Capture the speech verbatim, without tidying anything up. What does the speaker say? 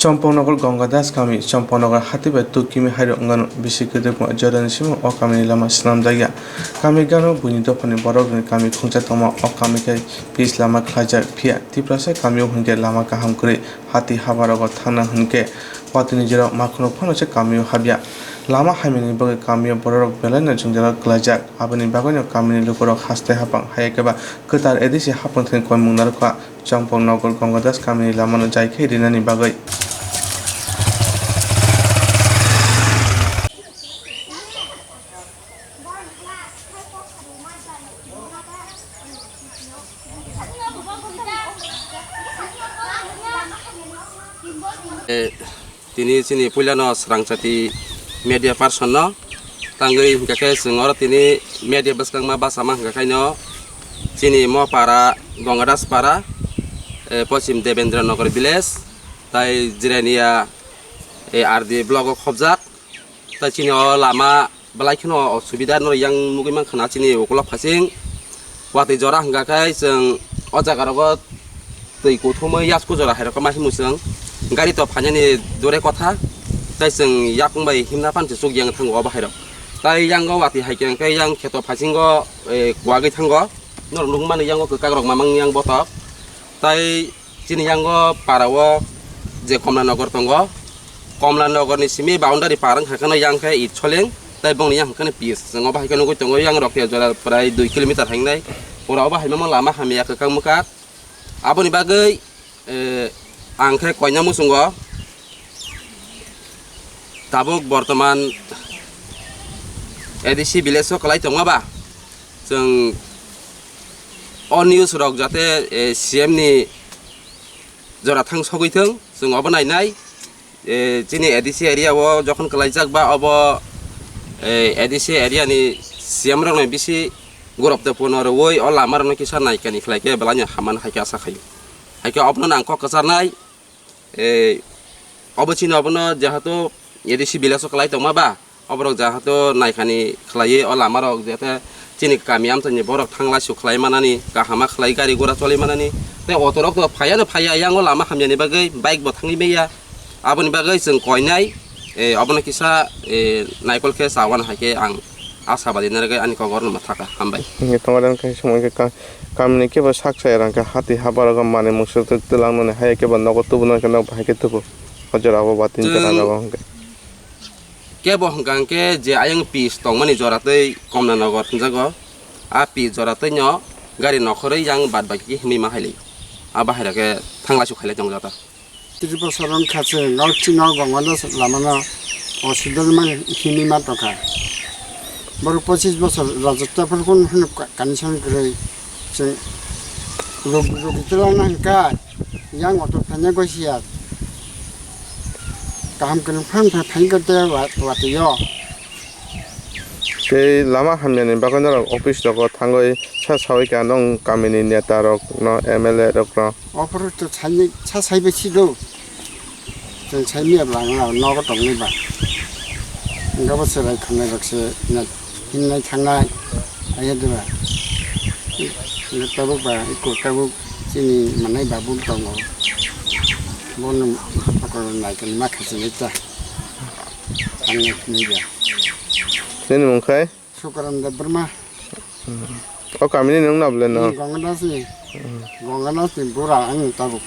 Champaknagar Gangadas kami, Champaknagar hati bai two kimi hairok wngano. Bisi kwdwkma jorani simi o kamini lama swnamjakya. Kami gano buini dophani borokni kami khungsa tongma o kami khe pis lama khlaijak. Phiya Tiprasa kamio hwnkhe lama kaham kwrwi, hati habarogo thangna hwnkhe watwini jora makhunok phano se kamio habya. Lama hamyani bagwi kamio bororok belaino jwngjalo kwlaijak. Aboni bagwino kamini lukurok haste hapang, hai khe ba kwtal A D C hapang thani koimung narwkha. Champaknagar Gangadas kamini lamano jai khe rinani bagwi. Eh, Tini chini puilano swrangchati media person no tangwi hingka khe chwng oro tini media bwskangma bachama hingka khaino chini mo para Gangadas para, eh, Pochim Debendra Nagar village tai Jirania, eh, R D block o khobjak tai chini o lama belai kheno osubida no yang nugwi mankha na chini ukulok phasing. Watwi jora hwnkha khe chwng o jaga rogo twi kuthumwi yasku jora hai rokma himwi chwng gari to phainani dure kotha. Tai chwng yakung bai himna phan se chukya wng thango o bahai rok. Tai yango watwi hai khe hwnkhe yang kheto phasingo, eh, kuwagwi thango. Norok nukmani yango kwkak rok mamang yang botok. Tai Chini yango para o je Komla Nagar tongo, Komla Nagar ni simi boundary par wngkha kheno yang khe Itsoleng, tai bongni yang khe Pis. Chwng obo hai khe nugwi tongo, yang rok khe jora prai dui kilometer hingnai. Pura obo hai mamo lama hamya kwkang mwkak. Aboni bagwi, eh, ang khe koina muchungo. Tabuk bortoman A D C village o kwlai tongma ba, chwng o news rok jate, eh, C M ni jora thang sogwi thwng, chwng obo nainai. Eh, chini A D C area o jokhon kwlaijak ba obo, eh, A D C area ni C M rok ni bisi gorop tei pono rwui o lama rok no kisa naikani khlai khe belai no hamani hai khe asa khaio. Hai khe obono ang kok kwcharnai. Eh, obo chini obono jehetu A D C village o kwlai tongma ba, oborok jehetu naikani khlaiwi o lama rok jete chini kami amchaini borok thanglai su khlai manani, kahama khlai gari gura choli manani, tei auto rok to phaiya no phaiya, yang o lama hamyani bagwi bike bo thangwi manya. Aboni bagwi chwng koinai, eh, obono kisa, eh, naikol khe chawan hai khe ang ashabadi narwgwi ani kok oro no ma thaka. Hambai. Hingke tongo dan kaisa samung khe ka-, kamini kebo sak sai rang khe hati habar rok manwi mungsa twi twlang nani hai kebo nogo tubu nani khe nok bahai khe tubu. O jora o ba tin jora Chwng nogo hingke. Kebo hingka hingke je ayang pis tongmani jora twi Komla Nagar hwnjago. A pis jora twi no gari nokhorwi yang bad baki khe himwi ma hai lai. A bahai rok khe thanglai su khailai tong jata. Tris bosor wngkha chwng, o chini o Gangadas lamano o sidol man himwi ma tongkha. Borok pochis bosor rajotto phano kunu phano ka-, condition kwrwi chwng rog-, rogi twlangna hwnkha, yang auto phaina gosiya. Kaham kwrwng phano phai-, phaikha tei wa-, watwi o. Tei lama hamyani bagwi norok office rogo thangwi sa saui kha, nwng kamini neta rokno, M L A rokno. Ophuru to saini sa saibai si do. Chwng sai miya bwla wngla nogo tongni ba. Wngkha bo chwrai khwnai rok se na himnai thangnai. Aiya de ba. Wngkha tabuk ba iko tabuk chini manai ba bul tongo. Bono pokol nai kan ma khasi nai ta. Ang nai ba. Nini mung khai? Sukaran Debbarma. O kamini nwng na bwle no? Hmm, Gangadas ni. Hmm. Gangadas ni bura ang tabuk.